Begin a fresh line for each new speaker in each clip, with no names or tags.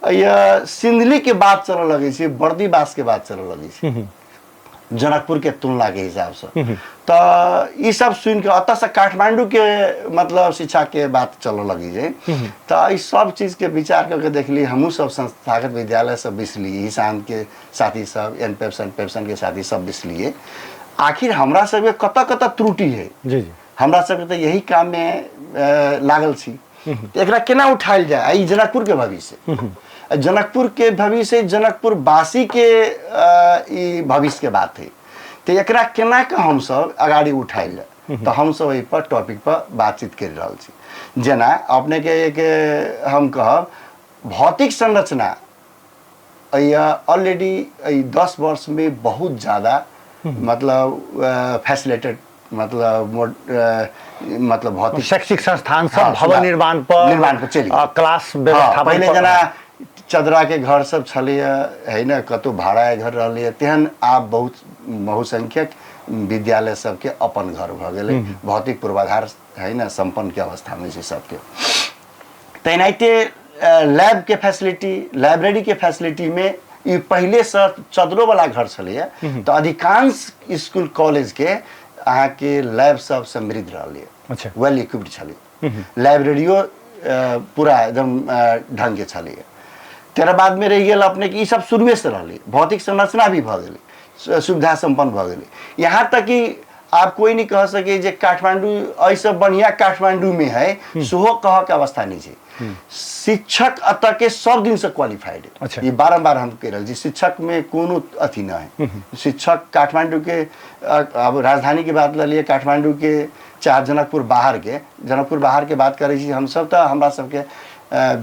सिंधली के बात चलऽ लगै छै, बर्दीबास के बात चलऽ लगै छै जनकपुर के तुलना के हिसाब से। तऽ ई सब सुनि के एतऽ से काठमांडू के मतलब शिक्षा के बात चलऽ लगी छै। तऽ ई सब चीज के विचार कऽ के देखली, हमहूँ सब संस्थागत विद्यालय सब बिसली, ईशान के साथी सब, एन पेप्सन पेप्सन के साथी सब बिसलिए, आखिर हमरा सबके कतऽ कतऽ त्रुटि है।
जी जी
हमरा सबके तऽ यही काम में लागल छी, तऽ एकरा केना उठायल जाय? ई जनकपुर के भविष्य, जनकपुर के भविष्य, जनकपुर वासी के ई भविष्य के बात है, तऽ एकरा केना के हमसब अगाडि उठायल जाय? तऽ हमसब एहि पर टॉपिक पर बातचीत करि रहल छी। जेना अपने के एक हम कहब, भौतिक संरचना ऑलरेडी एहि 10 वर्ष में बहुत ज़्यादा मतलब फैसिलिटेड मतलब मतलब भौतिक
शैक्षिक संस्थान सब भवन निर्माण पर
निर्माण पर चलि
क्लास व्यवस्था।
पहिले जेना चदरा के घर सब छलैया है ने, कतौ भाड़ा घर रहलैया, तेहन आब बहुत बहुसंख्यक विद्यालय सबके अपन घर भऽ गेलै, भौतिक पूर्वाधार है ने सम्पन्न के अवस्था में छै सबके। तेनाहिते लैब के फैसिलिटी, लाइब्रेरी के फैसिलिटी में ई पहिले से चदरो वाला घर छलैया, तऽ अधिकांश स्कूल कॉलेज के अहाँके लैब सब समृद्ध रहलै। वेल इक्विप्ड छलै, लाइब्रेरियो पूरा एकदम ढंग के छलैया। तेकर बाद में रहि गेल अपने के ई सब शुरुए से रहलै, भौतिक संरचना भी भऽ गेलै, सुविधा सम्पन्न भऽ गेलै। यहाँ तक कि आब कोई नहीं कह सके जे काठमांडू एहिसँ बढ़िया काठमांडू में है, सेहो कह के अवस्था नहीं छै। शिक्षक एतऽ के सब दिन से क्वालिफाइड। ई बारम्बार हम कहि रहल छी, शिक्षक में कोनो अथी न है। शिक्षक काठमांडू के, अब राजधानी के बात लऽ लिअ काठमांडू के, चाहे जनकपुर बाहर के, जनकपुर बाहर के बात करै छी हमसब, तऽ हमरा सबके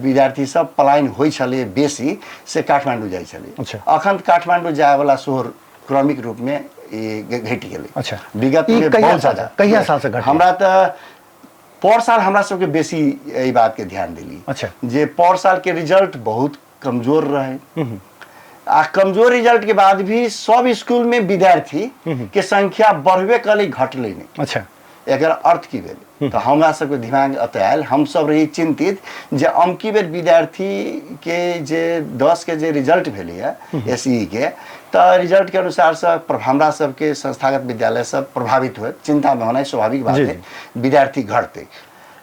विद्यार्थी सब पलायन होइ छलै बेसी से काठमांडू जाइ छलै। अखन काठमांडू जायवला सेहो क्रमिक रूप में ई घटि गेलै। विगत
ई
में
कहिया
बहुत
साल
ज्यादा।
कहिया साल से घटलै?
हमरा तऽ पौर साल हमरा सबके बेसी एहि बात के ध्यान देली। जे पौर साल के रिजल्ट बहुत कमजोर रहे, आ कमजोर रिजल्ट के बाद भी सब स्कूल में विद्यार्थी के संख्या बढ़बे कलै, घटलै नहीं। एकर अर्थ की भेल? तऽ हमरा सबके दिमाग एतऽ आयल, हमसब रही चिंतित जे अमकी बेर विद्यार्थी के जे 10 के जे रिजल्ट भेलैया एस ई के, तऽ रिजल्ट के अनुसार से हमरा सबके संस्थागत विद्यालय सब प्रभावित होत, चिंता में होनाइ स्वाभाविक बात है, विद्यार्थी घटतै।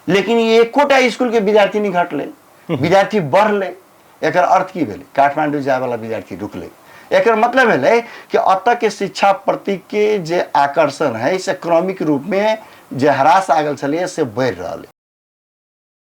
लेकिन एकोटा स्कूल के विद्यार्थी नहीं घटलै, विद्यार्थी बढ़लै। एकर अर्थ की भेलै? काठमांडू जायवला विद्यार्थी रुकलै। एकर मतलब भेलै कि एतऽ के शिक्षा प्रति के जे आकर्षण है से क्रमिक रूप में जे ह्रास आगल छलैया से बढ़ि रहल है।